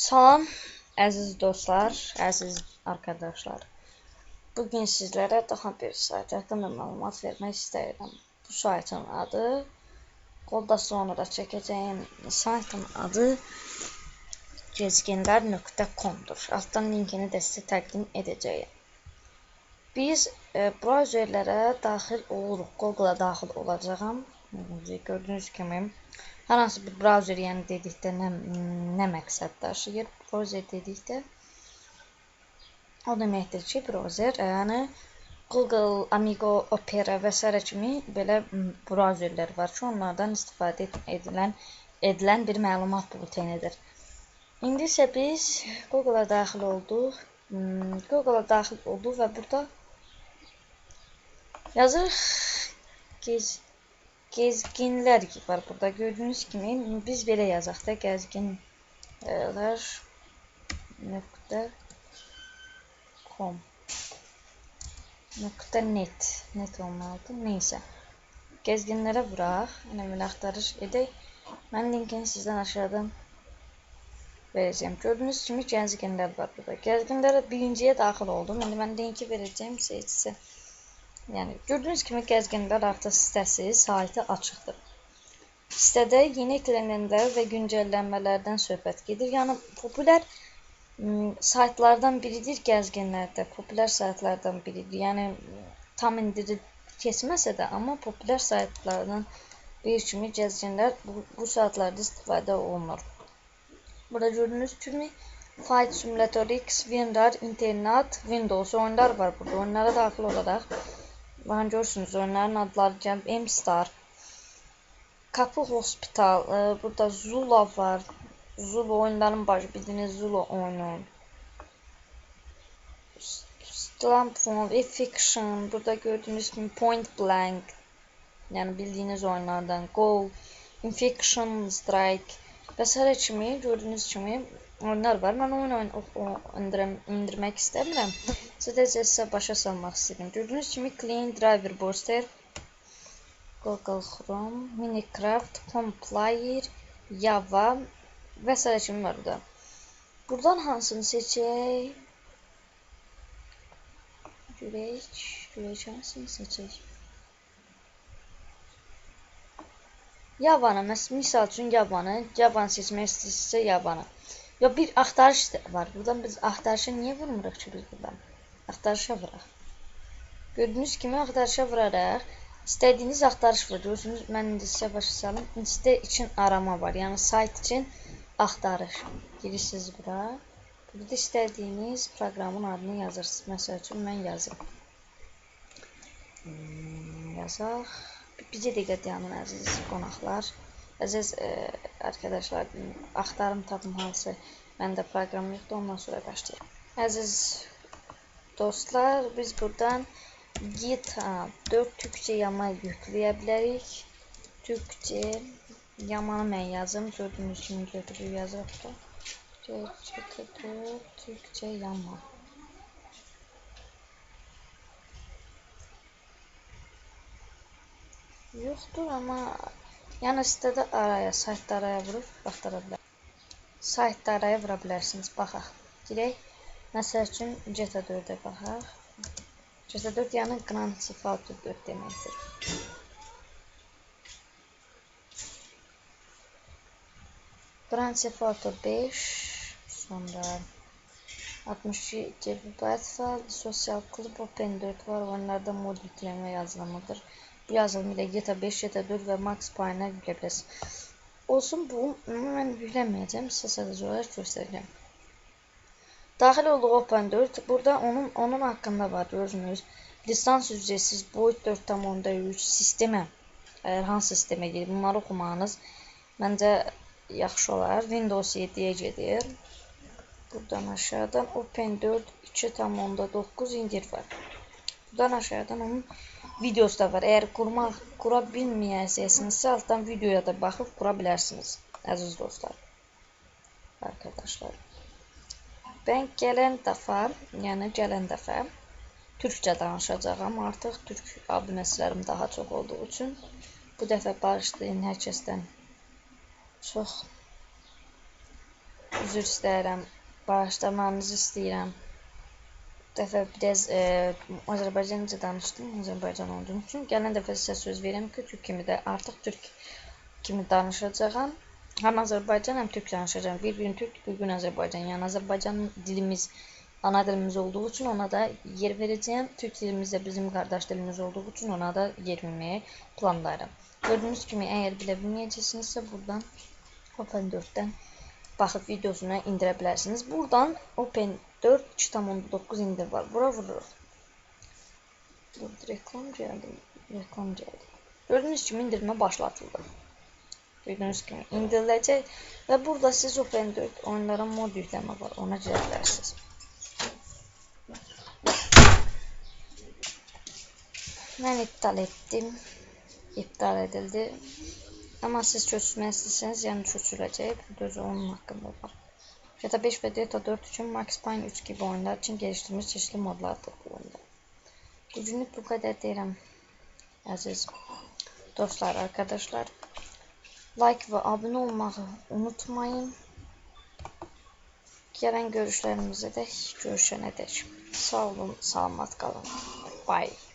Salam əziz dostlar, əziz arkadaşlar. Bugün sizlərə daha bir sayt haqqında məlumat vermək istəyirəm. Bu saytın adı, qolda sonra da çəkəcəyim saytın adı gezginlər.com'dur. Altdan linkini də sizə təqdim edəcəyim. Biz brauzerlərə daxil oluruq. Google'a daxil olacağam. Gördüyünüz kimi hər hansı bir brauzer, yəni dedikdə nə məqsəd daşıyır? Browser dedikdə o deməkdir ki, browser, yəni Google, Amigo, Opera və s. kimi belə brauzerlər var ki, onlardan istifadə edilən bir məlumat bültenidir. İndi isə biz Google'a daxil olduq. Google'a daxil olduq və burada yazırıq gezginlər var burada. Gördüyünüz kimi biz belə yazaq da, gezginlər.com .net net olmalıdır. Neyse. Gezginlərə vuraq. Yəni belə axtarış edək. Mən linkini sizdən aşağıdan verəcəyim. Gördüyünüz kimi gezginlər var burada. Gezginlərə birinciyə daxil oldum. İndi mən linki verəcəyim sizə. Yəni gördüyünüz kimi Gəzginlər artıq sitəsi, saytı açıqdır. Sitədə yeni eklənənlər və güncəllənmələrdən söhbət gedir. Yəni populyar saytlardan biridir Gəzginlərdə. Populyar saytlardan biridir. Yəni tam indiri keçməsə də, amma populyar saytlardan bir kimi Gəzginlər bu saytlarda istifadə olunur. Burada gördüyünüz kimi Flight Simulator X, WinRAR, Internat, Windows oyunlar var burada. Oyunlara daxil olaraq baxın görürsünüz, oyunların adları gəlib. M-Star, Kapı Hospital, burada Zula var. Zula oyunların başı, bildiyiniz Zula oyunu. Stamphone, Fiction, burada gördüyünüz kimi Point Blank, yəni bildiyiniz oyunlardan Go, Infection Strike və s. kimi gördüyünüz kimi oyunlar var. Mən oyun indirmək istəmirəm. Sadəcə sizə başa salmaq istəyirəm. Gördüyünüz kimi Clean Driver Booster, Google Chrome, Minecraft, Complayer, Java və s. kimi var burada. Buradan hansını seçək? Görək hansını seçək. Javanı, misal üçün Javanı, Javanı seçmək istəyirsinizsə Javanı. Ya bir axtarış var. Buradan biz axtarışa niyə vurmuruq ki biz buradan? Axtarışa vuraq. Gördüyünüz kimi axtarışa vuraraq istədiyiniz axtarış var. Görürsünüz, mən indi sizə başa salım. Sitə üçün arama var. Yəni sayt üçün axtarış. Girirsiniz bura. Burada istədiyiniz proqramın adını yazırsınız. Məsəl üçün mən yazım. Yazaq. Bizə dəqiqə dayanın əziz qonaqlar. Əziz arkadaşlar, axtarım tapım hansı məndə proqram yoxdur, ondan sonra başlayaq. Əziz dostlar, biz buradan GTA 4 Türkcə yama yükləyə bilərik. Türkcə yamanı mən yazım. Gördüyünüz kimi götürüb yazırıq da. GTA 4 Türkcə yama. Yoxdur, amma yəni sitədə araya, saytda araya vurub axtara bilərsiniz. Saytda araya vura bilərsiniz. Baxaq. Girək. Məsəl üçün GTA 4-ə baxaq. GTA 4 yəni Grand Theft Auto 4 deməkdir. Grand Theft Auto 5, sonra 62 GB var, Social Club Open 4 var. Oyunlarda mod yükləmə yazılımıdır. Bu yazılım ilə GTA 5, GTA 4 və Max Payne-a yükləyə bilərsiniz. Olsun bu, mən yükləməyəcəm, sizə sadəcə olaraq göstərəcəm. Daxil olduğu Open 4, burada onun haqqında var, görürsünüz. Lisans ücretsiz, boyut 4,3, sistemə, əgər hansı sistemə gedir, bunları oxumağınız məncə yaxşı olar. Windows 7-yə gedir. Buradan aşağıdan Open 4 2,9 indir var. Buradan aşağıdan onun videosu da var. Əgər qura bilməyəcəksinizsə, altdan videoya da baxıb qura bilərsiniz, əziz dostlar, arkadaşlar. Mən gələn dəfə türkcə danışacağam. Artıq türk abunəçilərim daha çox olduğu üçün bu dəfə bağışlayın hər kəsdən. Çox Üzr istəyirəm, bağışlamanızı istəyirəm. Bu dəfə biraz Azərbaycanca danışdım, Azərbaycan olduğum üçün. Gələn dəfə sizə söz verirəm ki, türk kimi də artıq türk kimi danışacağam. Həm Azərbaycan, həm türk danışacağam. Bir gün türk, bir gün Azərbaycan. Yəni Azərbaycan dilimiz ana dilimiz olduğu üçün ona da yer verəcəyəm. Türk dilimiz də bizim qardaş dilimiz olduğu üçün ona da yer verməyi planlayıram. Gördüyünüz kimi, əgər bilə bilməyəcəksinizsə, buradan Open 4-dən baxıb videosuna indirə bilərsiniz. Buradan Open 4 2.9 indir var. Bura vururuq. Burada reklam gəldi. Reklam gəldi. Gördüyünüz kimi indirmə başlatıldı. Gördüyünüz kimi indiriləcək və burada siz Open 4 oyunlara mod yükləmə var. Ona girə bilərsiniz. Mən iptal etdim. İptal edildi. Amma siz köçürmək istəsəniz, yəni köçürüləcək. Burada özü onun haqqında var. GTA 5 və GTA 4 üçün Max Payne 3 gibi oyunlar üçün geliştirilmiş çeşitli modlardır bu oyunda. Bugünlük bu qədər deyirəm, əziz dostlar, arkadaşlar. Like və abunə olmağı unutmayın. Gələn görüşlərimizə dək, görüşənə dək. Sağ olun, salamat qalın. Bye.